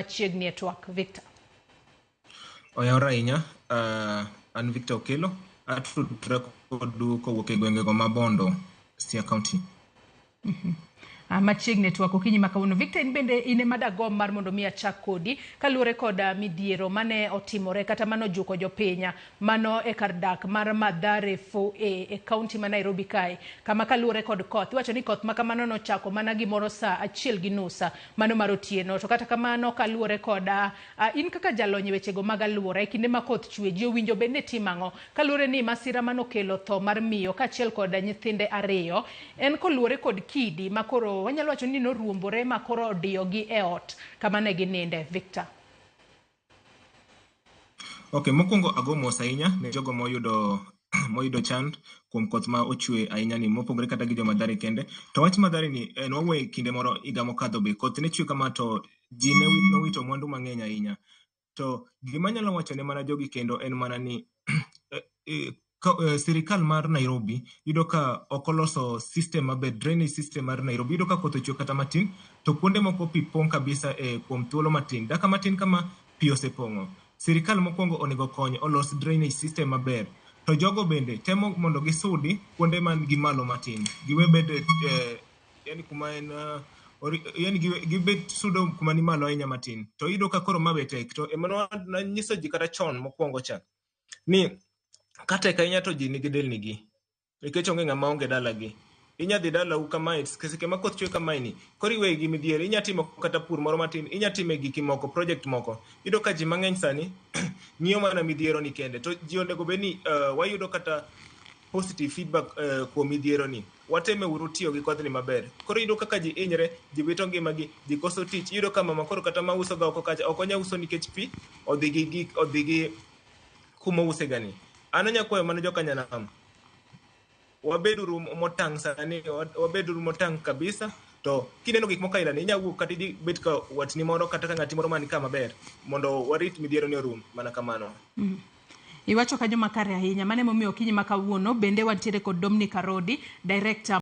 Machiegni e twak, Victor. Oyawore ahinya, an Victor Okello, atudra kodu kowuok e gwengego ma Bondo, Siaya County. Machiegni e twak okinyi ma kawuono. Victor, in bende in ema dagomb mar mondo mi achak kodi kaluwore kod midhiero mane otimore kata mane ojuko jopiny mano e kar dak mar Mathare 4A e kaunti ma Nairobi kae, kama kaluwore kod koth iwacho ni koth ma kamano nochako mana gimoro saa achiel gi nus mano mar otieno. To kata kamano kaluwore kod in kaka jalony e wechego mag aluora, e kinde ma koth chwe ji owinjo bed ni timo ang'o kaluwore ni masira manokelo tho mar miyo kaachiel kod nyithinde ariyo en koluwore kod kidi ma koro wanyalo wacho ni noruombore ma koro odiyogi e ot kama ne gininde. Victor. Ok, mokwongo ago mos ahinya ne jogo moyudo chand kuom koth ma ochwe ahinya ni, mopogore kata gi jo Mathare kende. To wach Mathare ni en wawuoye kinde moro higa mokadho be koth ne chwe kama to ji ne nowito mwandu mang'eny ahinya. To gima anyalo wacho ne mana jogi kendo en mana ni sirikal mar Nairobi yudo ka ok oloso system maber, drainage system mar Nairobi. Iyudo ka koth ochwe kata matin to kuonde moko pi pong' kabisa e kuom thuolo matin. Dakika matin kama pi osepong'o. Sirikal mokwongo onego kony olos drainage system maber. To jogo bende temo mondo gisudi kuonde man gi malo matin. Giwe bed yani kuma en yani gibed sudo kuma ni malo ahinya matin. To iyudo ka koro ma be tek. To ema nanyiso ji kata chon mokwongo cha ni ka tek ahinya to ji nigi delni gi. Nikech onge ng'ama onge dalagi. Inya dhi dalau kamae seche ma koth chwe kamae ni koro iweyi gi midhiero. Inya timo kata pur moro matin, inya time giki moko, project moko. Iyudo ka ji mang'eny sani ng'iyo mana midhiero ni kende. To ji onego bed ni wayudo kata positive feedback kuom midhiero ni. Wateme uru tiyo gi kodhni maber. Koro iyudo kaka ji hinyre, ji wito ngimagi, ji koso tich. Iyudo ka mama koro kata mauso ga oko kacha ok onya uso nikech pi odhi gi gik odhi gi kuma ouse ga ni. An anya kwayo mana joka nyanam, wabeduru motang' sani, wabeduru motang' kabisa. To kineno gik moko aila ni inya wuok kata idhi bet ka watni moro kata ka ng'ati moro man ka maber mondo warit midhiero ni orum mana kamano. Iwacho kanyo makare ahinya. Mano emomiyo okinyi ma kawuono bende wantiere kod Dominic Arodi, director.